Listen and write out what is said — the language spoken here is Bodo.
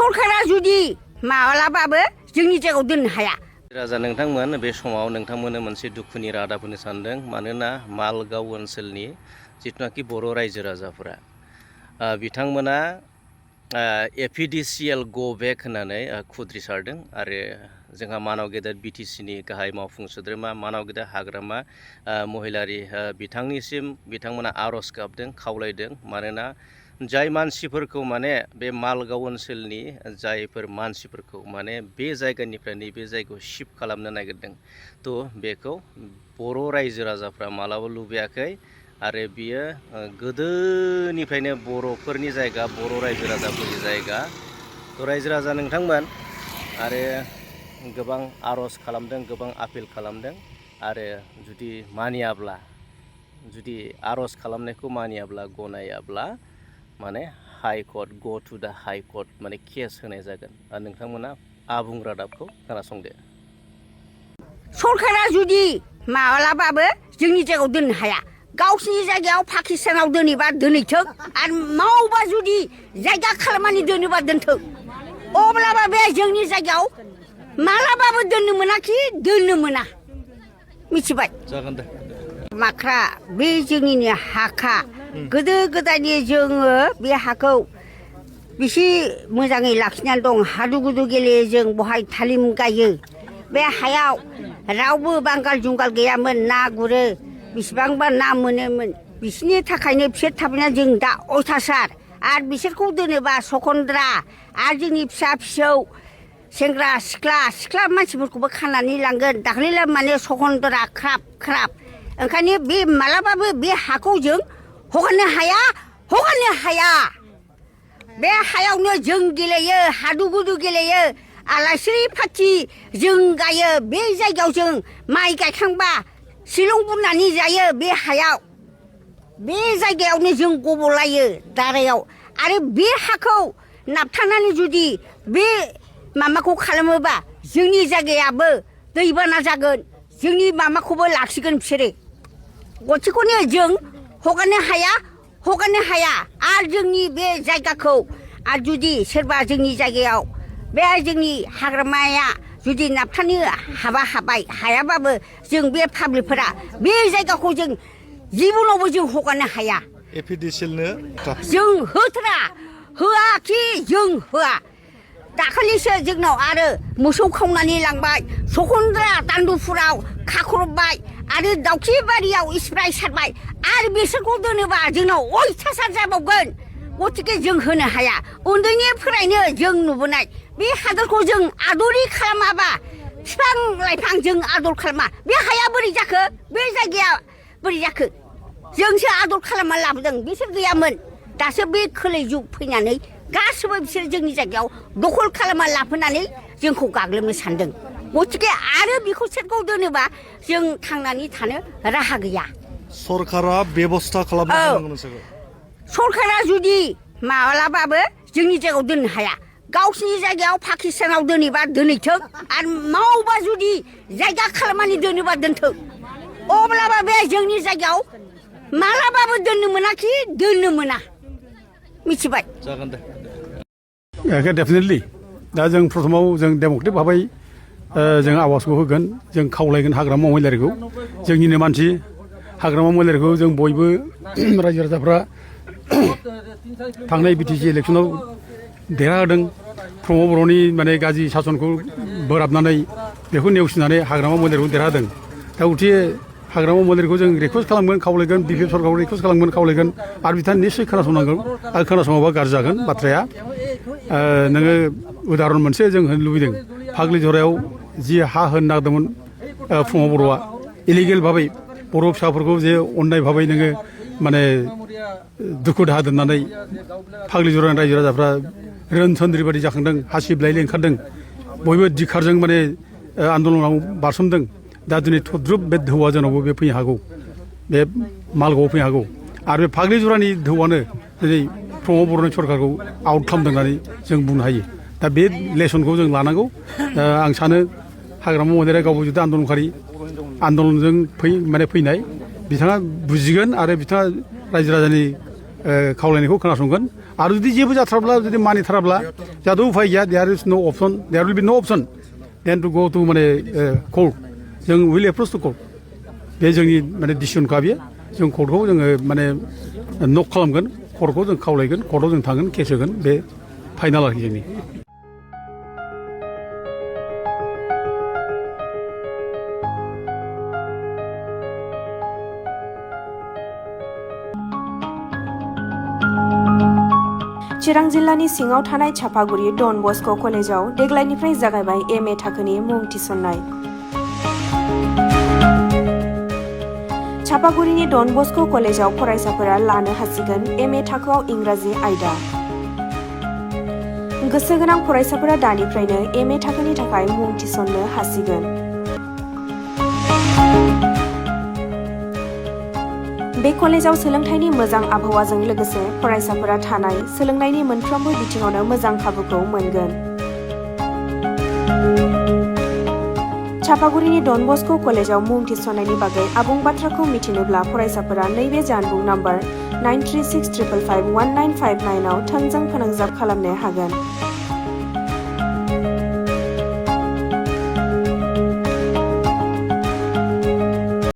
सरकारा जुदि माब्लाबाबो जोंनि जायगायाव दोननो हाया। राजा नोंथांमोन बे समाव नोंथांमोननो मोनसे दुखुनि रादाब होनो सानदों मानोना मालगाव ओनसोलनि जिथुनाखि बर' रायजो राजाफोरा बिथांमोना एपिडिसिएल गो बेक होननानै खुद्रिसारदों आरो जोंहा मानाव गेदेर बिटिसिनि गाहाय मावफुं सोद्रोमा मानाव गेदेर हाग्रामा महिलारि बिथांनिसिम बिथांमोना आर'ज गाबदों खावलायदों मानोना जाय मानसिफोरखौ माने बे मालगाव ओनसोलनि जायफोर मानसिफोरखौ माने बे जायगानिफ्राय नैबे जायगायाव शिफ्ट खालामनो नागिरदों थ' बेखौ बर' रायजो राजाफ्रा मालाबा लुबैयाखै आरो बियो गोदोनिफ्रायनो बर'फोरनि जायगा बर' रायजो राजाफोरनि जायगा थ' रायजो राजा नोंथांमोन आरो गोबां आर'ज खालामदों गोबां आपिल खालामदों आरो जुदि मानियाब्ला जुदि आर'ज खालामनायखौ मानियाब्ला गनायाब्ला माने हाइ कर्ट गो टु दा हाइ कर्ट माने केस होनाय जागोन आरो नोंथांमोना आबुं रादाबखौ खोनासंदो। सरकारा जुदि माब्लाबाबो जोंनि जायगायाव दोननो हाया गावसिनि जायगायाव पाकिस्तानाव दोनोबा दोनैथों आरो मावबा जुदि जायगा खालामनानै दोनोबा दोनथों अब्लाबो बे जोंनि जायगायाव मालाबाबो दोननो मोनाखि दोननो मोना मिथिबाय जागोन दे माख्रा बे जोंनिनो हाखा गोदो गोदायनि जोङो बे हाखौ बेसे मोजाङै लाखिनानै दं हादु गुदु गेलेयो जों बहाय थालिम गायो बे हायाव रावबो बांगाल जुंगाल गैयामोन ना गुरो बिसिबांबा ना मोनोमोन बिसोरनि थाखायनो बिसोर थाबैना जों दा अयथासार आरो बिसोरखौ दोनोबा सखन्द्रा आरो जोंनि फिसा फिसौ सेंग्रा सिख्ला मानसिफोरखौबो खानानै लांगोन दाख्लैला माने सखन्द्रा ख्राब ख्राब ओंखायनो बे मालाबाबो बे हाखौ जों हगारनो हाया बे हायावनो जों गेलेयो हादु गुदु गेलेयो आलासि फाथि जों गायो बे जायगायाव जों माइ गायखांबा शिलं बुरनानै जायो बे हायाव बे जायगायावनो जों गबलायो दारायाव आरो बे हाखौ नाबथानानै जुदि बे माबाखौ खालामोबा जोंनि जायगायाबो दैबाना जागोन जोंनि माबाखौबो लाखिगोन बिसोरो गथिखौनो जों हगारनो हाया आरो जोंनि बे जायगाखौ आरो जुदि सोरबा जोंनि जायगायाव बे जोंनि हाग्रामाया जुदि नाबथानो हायाबाबो जों बे पाब्लिकफोरा बे जायगाखौ जों जिबनावबो जों हगारनो हाया एपिडिसिएलनो जों होआखि जों होआ दाखालिसो जोंनाव आरो मोसौ खावनानै लांबाय सखन्द्रा दान्दुफुराव खाख्रबबाय आरो दाउखि बारियाव स्प्राय सारबाय आरो बिसोरखौ दोनोबा जोंनाव अयथासार जाबावगोन गथिखे जों होनो हाया उन्दैनिफ्रायनो जों नुबोनाय बे हादरखौ जों आदरि खालामाबा बिफां लाइफां जों आदर खालामा बे हाया बोरै जाखो बे जायगाया बोरै जाखो जोंसो आदर खालामना लाबोदों बिसोर गैयामोन दासो बे खोलै जुग फैनानै गासिबो बिसोर जोंनि जायगायाव दखल खालामना लाफैनानै जोंखौ गाग्लोबनो सानदों गथिखे आरो बेखौ सोरखौ दोनोबा जों थांनानै थानो राहा गैया सरकारा बेबस्था खालामनो सरकारा जुदि माब्लाबाबो जोंनि जायगायाव दोननो हाया गावसिनि जायगायाव पाकिस्तानाव दोनोबा दोनैथों आरो मावबा जुदि जायगा खालामनानै दोनोबा दोनथों अब्लाबो बे जोंनि जायगायाव मालाबाबो दोननो मोनाखि दोननो मोना मिथिबाय जागोन दे डेफिनेटलि दा जों प्रथमाव जों डेम'क्रेटिक भाबै जों आवाजखौ होगोन जों खावलायगोन हाग्रामा महिलारिखौ जोंनिनो मानसि हाग्रामा महिलारिखौ जों बयबो रायजो राजाफ्रा थांनाय बिटिसि इलेक्सनाव देरहाहोदों प्रमद बर'नि माने गाज्रि सासनखौ बोराबनानै बेखौ नेवसिनानै हाग्रामा महिलारिखौ देरहादों दा गथिखे हाग्रामा महिलारिखौ जों रिकुवेस्ट खालामगोन खावलायगोन बिपिएफ सरकारखौ रिकुवेस्ट खालामगोन खावलायगोन आरो बिथाङा निस्सय खोनासंनांगोन आरो खोनासङाबा गाज्रि जागोन बाथ्राया नोङो उदाहरन मोनसे जों होनो लुबैदों फाग्लिजरायाव जि हा होनो नागिरदोंमोन प्रमद बर'आ इलिगेल भाबै बर' फिसाफोरखौ जे अननाय भाबै नोङो माने दुखु दाहा दोननानै फाग्लिजरानि रायजो राजाफ्रा रोनसोन्द्रि बादि जाखांदों हासिबलायले ओंखारदों बयबो दिखारजों माने आन्दलनाव बारसोमदों दा दिनै थद्रुब बे धौआ जोंनावबो बे फैनो हागौ बे मालगावआव फैनो हागौ आरो बे फाग्लिजरानि धौआनो दिनै प्रमद बर'नि सरकारखौ आउट खालामदों होननानै जों बुंनो हायो दा बे लेसनखौ जों लानांगौ आं सानो हाग्रामा महिलारिया गावबो जुदि आन्दलनजों फैनाय बिथाङा बुजिगोन आरो बिथाङा रायजो राजानि खावलायनायखौ खोनासंगोन आरो जुदि जेबो जाथारब्ला जुदि मानिथाराब्ला जोंहाथ' उफाय गैया देयार इज नो अपसन देयार विल बि नो अपसन देन टु गो टु माने कर्ट जों विल एप्रच टु कर्ट बे जोंनि माने डिसिसनखा बेयो जों कर्टखौ जोङो माने नक खालामगोन कर्टखौ जों खावलायगोन कर्टआव जों थांगोन केस होगोन बे फाइनाल आरोखि जोंनि चिरां जिल्लानि सिङाव थानाय चापागुरि डन बस्क' कलेजाव देग्लायनिफ्राय जागायबाय एम ए थाखोनि मुं थिसननाय चापागुरिनि डन बस्क' कलेजाव फरायसाफोरा लानो हासिगोन एम ए थाखोआव इंराजि आयदा गोसो गोनां फरायसाफोरा दानिफ्रायनो एम ए थाखोनि थाखाय मुं थिसननो हासिगोन बे कलेजाव सोलोंथाइनि मोजां आबहावाजों लोगोसे फरायसाफोरा थानाय सोलोंनायनि मोनफ्रोमबो बिथिङावनो मोजां खाबुखौ मोनगोन चापागुरिनि डन बस्क' कलेजाव मुं थिसननायनि बागै आबुं बाथ्राखौ मिथिनोब्ला फरायसाफोरा नैबे जानबुं नाम्बार 9365551959 आव थोंजों फोनांजाब खालामनो हागोन।